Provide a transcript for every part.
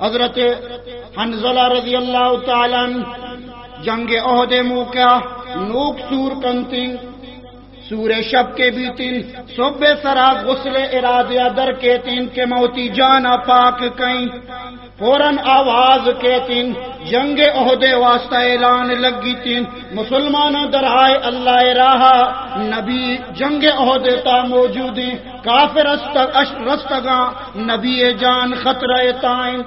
حضرت حنظلہ رضی اللہ تعالی عنہ جنگ احد موقع نوک سور کنتیں، سور شپ کے بیتیں، صبح سرا غسل ارادہ در کیتیں کہ موتی جانا پاک کئیں۔ فوراً آواز کیتیں، جنگ احد واسطہ اعلان لگیتیں۔ مسلماناں درائے اللہ راہا، نبی جنگ احد تا موجودیں، کافر است-، اش-، رستگاں، نبی جان خطرہ تائیں۔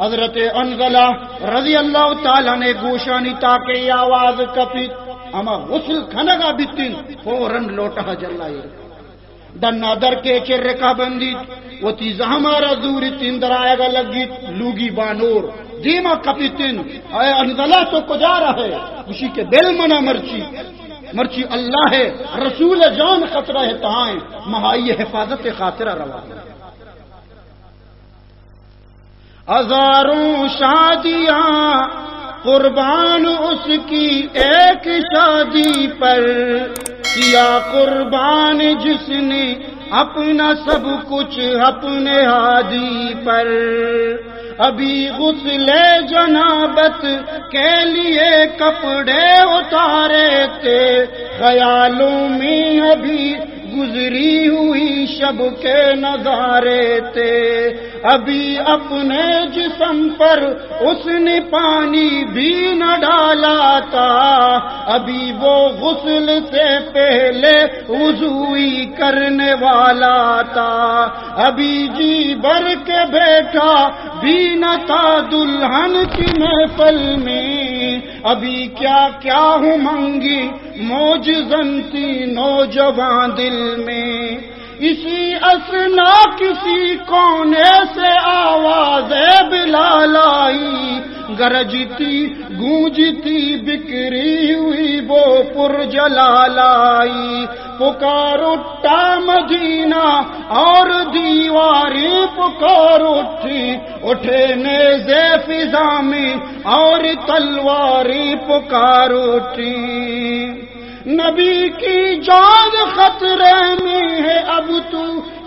حضرت حنظلہ رضی اللہ تعالی عنہ گوشانی تاکہ یہ آواز کپیت، اما غسل کھنگا بیتیں، فوراً لوٹا جلائے۔ ڈنا در کے چر کا بندیت، وتی زہمارا زوریتیں، درآیگا لگیت، لوگی بانور دیما کپیتیں، اے حنظلہ تو کجا رہے؟ گوشی کہ بل منا مرچی، مرچی اللہ رسول جان خطرہ تائیں، مہائی حفاظت خاطرہ روا۔ ہزاروں شادیاں قربان اس کی ایک شادی پر، کیا قربان جس نے اپنا سب کچھ اپنے ہادی پر۔ ابھی غسل جنابت کے لیے کپڑے اتارے تھے، خیالوں میں ابھی گزری ہوئی شب کے نظارے تھے۔ ابھی اپنے جسم پر اس نے پانی بھی نہ ڈالا تھا، ابھی وہ غسل سے پہلے وضو ہی کرنے والا تھا۔ ابھی جی بھر کے بیٹھا بھی نہ تھا دلہن کی محفل میں، ابھی کیا کیا امنگیں موج زنتی نوجوان دل میں۔ اسی اثنا کسی کونے سے آواز بلال آئی، گرجتی گونجتی بکھری ہوئی وہ پر جلال آئی۔ پکار اٹھا مدینہ اور دیواریں پکار اٹھی، اٹھے نیزے فضا میں اور تلواریں پکار اٹھی۔ نبی کی جان خطرے میں ہے، اب تو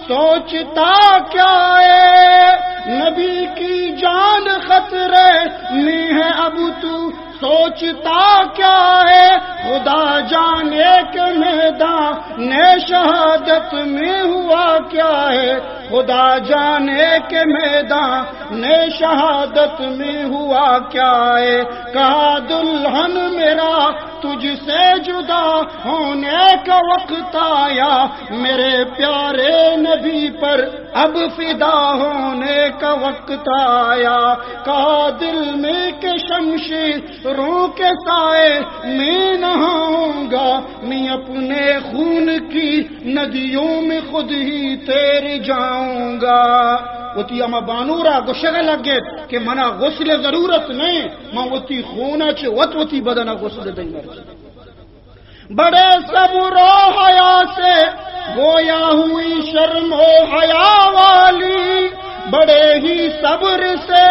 سوچتا کیا ہے؟ نبی کی جان خطرے میں ہے، اب تو سوچتا کیا ہے؟ خدا جانے کہ میدان شہادت میں ہوا کیا ہے، خدا جانے کہ میدان شہادت میں ہوا کیا ہے۔ کہا دلہن میرا تجھ سے جدا ہونے کا وقت آیا، میرے پیارے نبی پر اب فدا ہونے کا وقت آیا۔ کہا دل میں کہ شمشیروں کے سائے میں نہاؤں گا، میں اپنے خون کی ندیوں میں خود ہی تیر جاؤں گا۔ وتی ہما بانورا گوشگ لگت کہ منا غسل ضرورت نہیں، من وتی خونا چہ وت وتی بدنا غسل دئی مرچی۔ بڑے صبر و حیا سے گویا ہوئی شرم و حیا والی، بڑے ہی صبر سے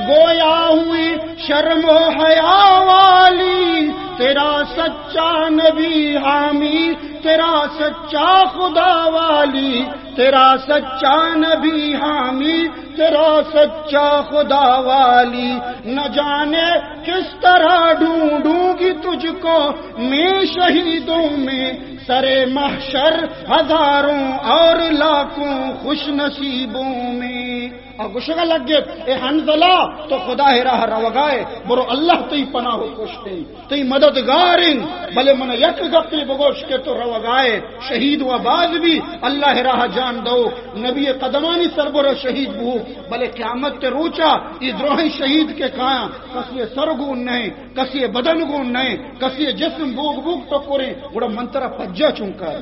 گویا ہوئی شرم و حیا والی، تیرا سچا نبی حامی، تیرا سچا خدا والی، تیرا سچا نبی حامی، تیرا سچا خدا والی۔ نہ جانے کس طرح ڈھونڈوں گی تجھ کو میں شہیدوں میں، سر محشر ہزاروں اور لاکھوں خوش نصیبوں میں۔ آ گوشگا لگت، اے حنظلہ، تو خدا راہ روگائے، برو، اللہ تئی پناہ و پشتیں، تئی مددگاریں، بلے من یک گپے بگوش کہ تو روگائے، شہید و باز بی، اللہ راہ جان دو، نبی قدمانی سر برو شہید بو، بلے قیامت روچا اے دروہیں شہید کے کایاں کسی سر گون نہیں، کسی بدن گون نہیں، کسی جسم بوگ بوگ ٹکریں، گڑا من ترا پجا چون کار؟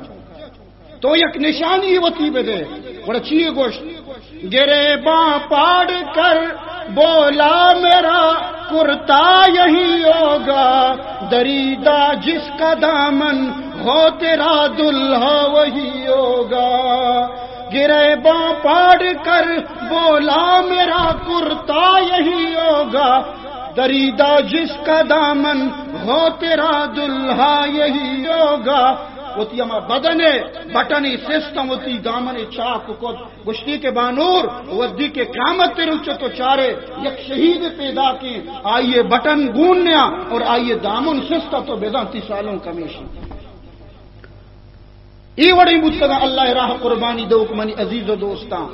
تو یک نشانی وتی بدے۔ گڑا چی گوشت؟ گریباں پاڑ کر بولا میرا کرتا یہی ہوگا، دریدہ جس کا دامن ہو تیرا دلہا وہی ہوگا۔ گریباں پاڑ کر بولا میرا کرتا یہی ہوگا، دریدہ جس کا دامن ہو تیرا دلہا یہی ہوگا۔ وتی ہما بدن ءِ بٹن ءَ سست ءَ وتی دامن ءَ چاک کت، گوشتی کہ بانور، وھدی کہ قیامت ءِ روچ ءَ تو چارے یک شہید پیداکیں، آئی ءِ بٹن گون نیا اور آئی ءِ دامن سست ءَ، تو بزاں تئی سالونک ہمیش انت۔ اے وڑیں بوتگاں۔ اللہ ءِ راہ ءَ قربانی دئوک منی عزیز و دوستاں،